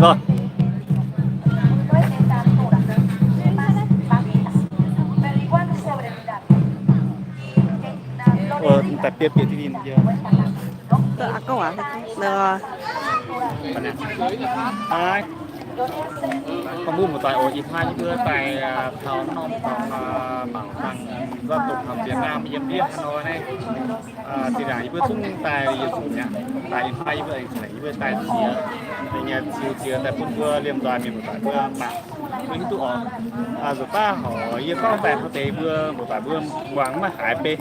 Daaih bieqc bieqc ti ninh yie. Aa, mbuo muoz-doic oc, ih hnoi yie mbuo daaih taux norm dorngx, mangc dangh nzuonx dongh Việt Nam yiem ndiev haaix nor naaiv. Zinh ndaangc yie mbuo zungv daaih yietc zungv mi'aqv. Daaih ih hnoi yie mbuo aengx cingx yie mbuo daaih ziex, nyei ziux ziex daaih bun mbuo liemh nzoih mienh muoz-doic mbuo mangc, mbuo hiuv duqv oc. Nzuqc baav horc yie gorngv daaih taux deix mbuo muoz-doic mbuo muangx maiv haiz beiv,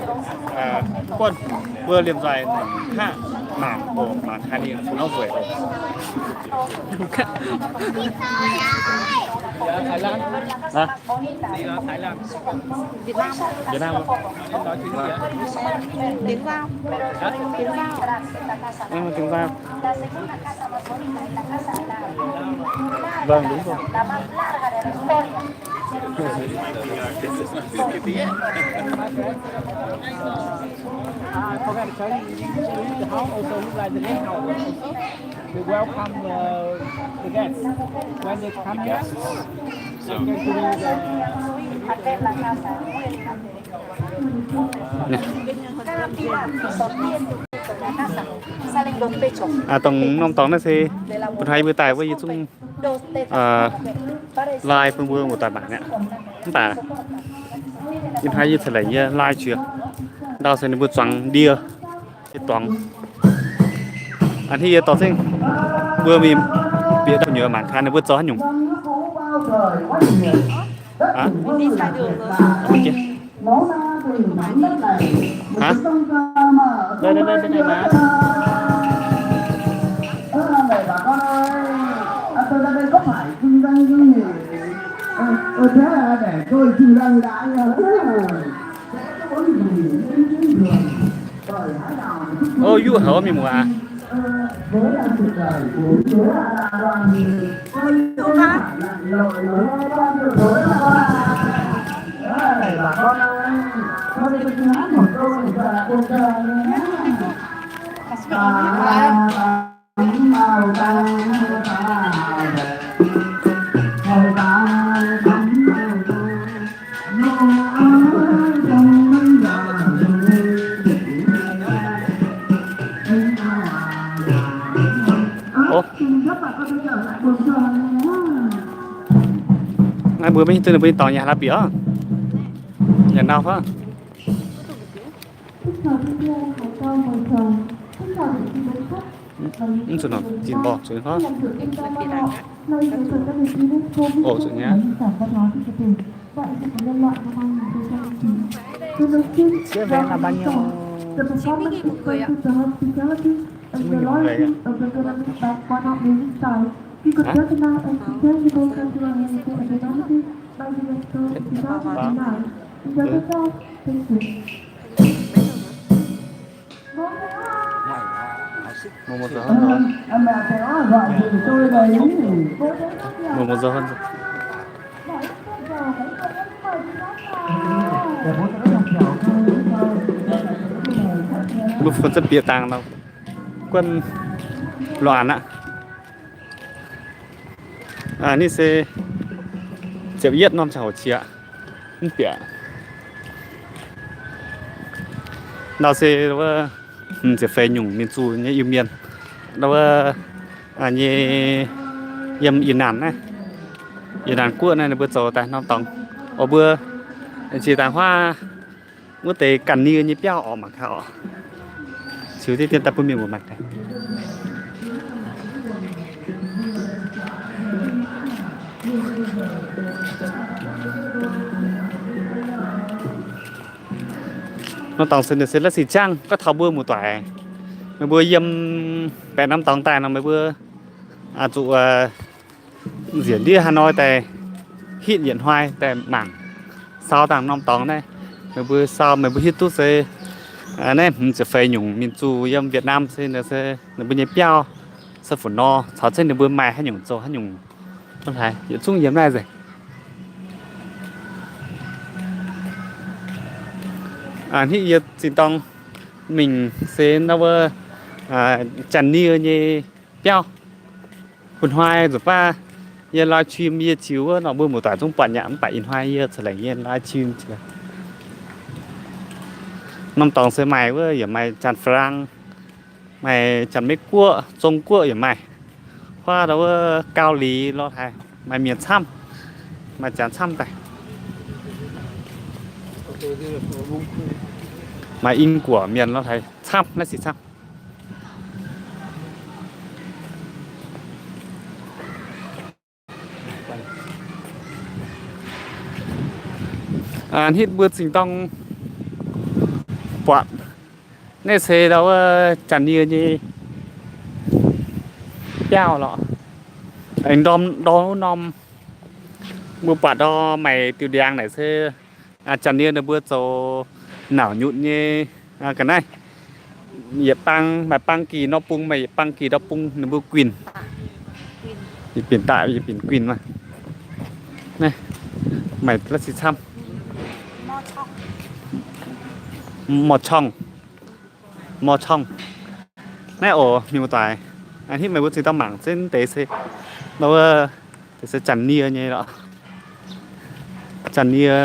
buonv mbuo liemh nzoih hnangv mangc oc, mangc haaix ninh fu'nor nzueic oc. Việt Nam. Tiếng Dao. Hả? Tiếng Dao. Ơ, tiếng Dao. Vâng, đúng rồi. I forgot to tell you, the house also look like the guest house. We welcome, uh, the guests when they come here. So, dongh norm dorngx naaiv se, bun haaix mbuo daaih wuov yie zungv lai bun mbuo muoz-doic mangc aqv. Mv baac ih hnoi yie ceix lengc yie lai jiex. Ndau se ninh mbuo zuangx ndie yie dorngx. A'hneiv yie dorh zengv mbuo mingh bieqc ndau nyuoz mangc gaax ninh mbuo zoux haaix nyungc. Ov, yuqv haic mienh muoz aac. Ov, naaiv mbuo maiv hiuv duqv ninh mbuo nyei dorngx yaac la'bieqc oc. Yaac nau fai? Mv zuqc nor, zinh mborqc zuqc fai? Ov, zuqc nyei. Chiếc vé là bao nhiêu? Chín mươi nghìn một người ạ. Hả? Hết bao giờ? Ừ. Một, một giờ hơn rồi. Một, một giờ hơn rồi. Mbuo fun za'biec dangh nor, guanh lorqc aqv. Ninh se ziepc yietv norm ziangh hoc qiex, mv bieqc. Ndau se wuov, hmz ziepc feix nyungc mingh zuqc nyei Iu-Mienh, ndau wuov, nyei, yiem Yietc Naamh naaiv, Yietc Naamh Guoqv naaiv ninh mbuo zoux daaih norm dorngx. Oix mbuo njiec daaih huaav wuov deix ganh nie nyei biauv orqc, mangc gaax orqc. Ziux deix dien daaih bun mienh muoz mangc gaax. Norm dorngx se ninh se la'sic jangv, gorngv taux mbuo muoz-doic, meih mbuo yiem baeqc norm dorngx daaih nor, meih mbuo zuqc nziex ndiev haaix hnoi daaih hitv yietc hnoi daaih mangc, sau dangh norm dorngx naaiv. Meih mbuo sau, meih mbuo hiuv duqv se naaiv hmz ziepc feix nyungc mingh zuqc yiem Việt Nam se, se ninh mbuo nyei biauv se fu nor, caux zengv ninh mbuo maaih haaix nyungc zoux haaix nyungc, yietc zungv yiem naaiv nzengc. Hnangv yie zinh dorng mingh se naaiv wuov Janx-Nie nyei biauv. Ih hnoi nzunc baav yie live stream yie ziux wuov nor mbuo muoz-doic zungv buatc nyei, mv baac ih hnoi yie ceix lengc yie live stream. Norm dorngx se maaih wuov, yaac maaih Janx-Faa^lang, maaih Janx-Meiv-Guoqv, Zong-Guoqv yaac maaih, huaav ndau wuov Gaux Liz lorh haaix, maaih mienh camv, maaih Janx camv daaih, maaih Ing-Guoqv mienh lorh haaix camv, naaiv sic camv. Aa, hitv mbuo zinh dorng buatc naaiv se ndau wuov Janx-Nie nyei biauv lorqc. Aengx ndorm ndorm wuov norm mbuo buatc ndorm maaih diuh ndiangx naaic se Janx-Nie ninh mbuo zoux nauc nyutc nyei ga'naaiv. Yietc bang maaih bang gih nor bung, maaih yietc bang gih nor bung ninh mbuo guinh. Yietc binc daaih yietc binc guinh maah. Naaiv maaih la'sic camv. Mor-corngh, mor-corngh. Naaiv oc mienh muoz-doic, hitv meih mbuo zinh dorng mangc zengv deix se, deix se Janx-Nie nyei lorqc. Janx-Nie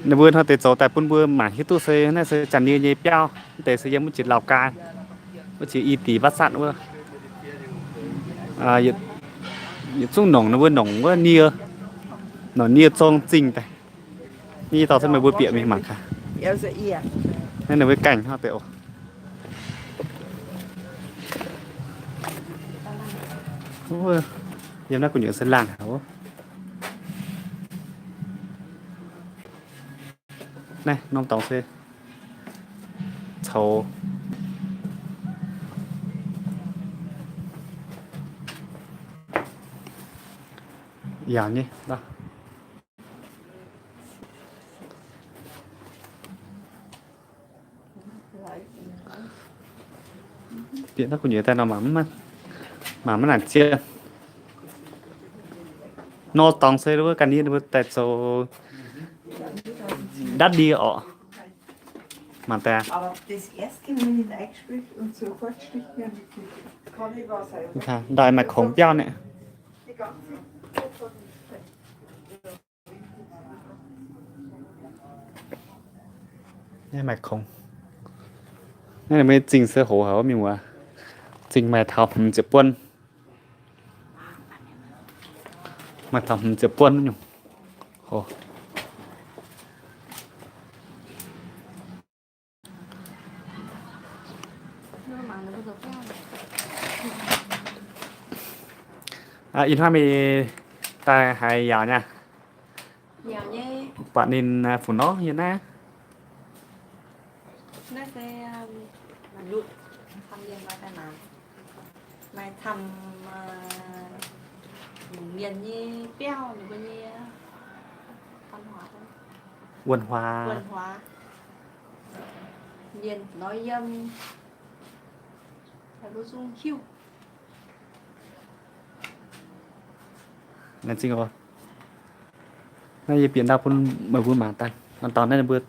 ninh mbuo hnoi deix zoux daaih bun mbuo mangc hiuv duqv se naaiv se Janx-Nie nyei biauv. Deix se yiem wuov jiex Lào Cai, wuov jiex i dix Bát Sạn wuov, yietc zungv nongc ninh mbuo nongc wuov nie, nongc nie zong zingh daaih. Naaiv dorh se meih mbuo bieqc mingh mangc gaax. Naaiv ninh mbuo gaengh hnangv deix oc. Yiem naaiv gu'nyuoz se laangh haic. Naaiv norm dorngx se coux yaauc nyei. Bieqc naaiv gu'nyuoz daaih nor mangc mv naanc zien. Nor dorngx se wuov ga'ndiev ninh mbuo daaih zoux ndapv ndie orqc. Mangc daaih, ndaaih maaih kongx biauv naaiv. Naaiv maaih kongx. Naaiv ninh mbuo zingh se hoz haic wuov mienh muoz. Zingh maaih taux hmz ziepc buonv. Maaih taux hmz ziepc buonv nyungc. Hoz. Ih hnoi meih daaih haaix yaauc nyei? Buatc ninh fungc norm yiem naaiv. Naaiv se maaih camv mienh nyei biauv, ninh mbuo nyei văn hóa, mienh nor yiem, mbuo zungv hiuv. Naaiv zingh oc. Naaiv yie bieqc ndau bun meih mbuo mangc daaih. Naaiv dorngx naaiv ninh mbuo,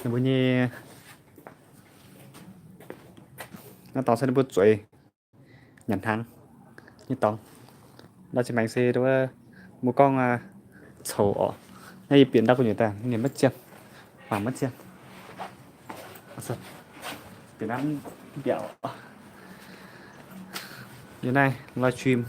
ninh mbuo nyei, naaiv dorngx se ninh mbuo zueiz nyanc hnaangx nyei dorngx. Ndau zinh maengx se mbuo gorngv coux orqc. Naaiv yie bieqc ndau gu'nyuoz daaih ninh maiv zien, mangc maiv zien. Bieqc naaiv mbiaauc. Yie naaiv live stream.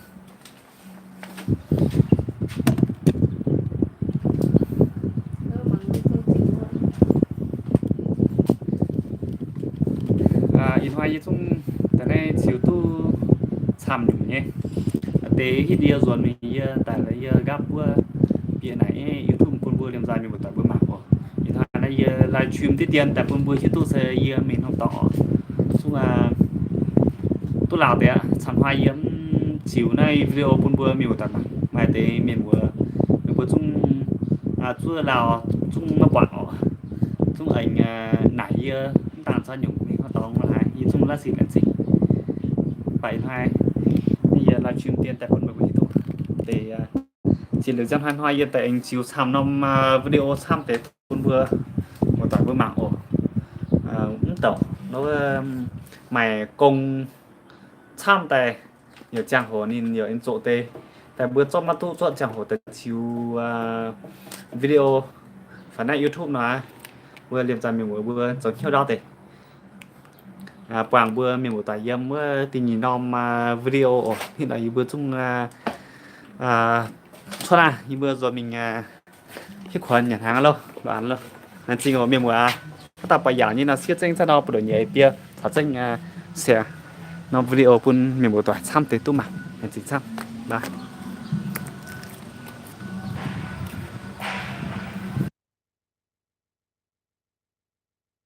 Ih hnoi yie zungv daaih naaiv ziux duqv camv nyungc nyei. Deix hitv yie nzuonx mingh yie daaih yie nqaapv wuov bieqc naaic YouTube bun mbuo liemh nzaih mienh muoz-doic mbuo mangc oc. Ih hnoi naaiv yie live stream diqv dien daaih bun mbuo hiuv duqv se yie mingh norm dorngx oc. Zungv duqv lauh deix aqv. Camv hnoi yie mv ziux naaiv video bun mbuo mienh muoz-doic mangc. Maaih deix mienh muoz ninh mbuo zungv zuov lauh zungv maiv buatc oc. Zungv aengx naaic yie mv dangh zaux nyungc mingh norm dorngx haaix, yie zungv la'sic laengz zingh. Mv baac ih hnoi naaiv yie live stream dien daaih bun meih mbuo hiuv duqv deix. Zinh liuz ziangh hnoi hnoi yie daaih aengx ziux camv norm video camv deix bun mbuo muoz-doic mbuo mangc oc. Mv douc nor maaih gong camv daaih Yaac ziangh hoc ninh yaac zoqc deix, daaih mbuo zorqv maiv duqv, zorqv ziangh hoc daaih ziux video fai naaiv YouTube nor aqv. Mbuo liemh zeih mienh muoz mbuo zoux hnyouv ndaauv deix, buangh mbuo mienh muoz-doic yiem wuov da'nyeic norm video oc. Hnangv naaiv yie mbuo zungv cuotv aqv, yie mbuo nzuonx mingh hiuv kuonx nyanc hnaangx loh, loh. Laengz zingh oc mienh muoz aac. Haaix dauh buatc yaauc nyei nor, siev zengv zaqv nor buoz-ndoqv nyeiz biei caux zengv share norm video bun mienh muoz-doic camv deix duqv mangc. Laengz zingh camv.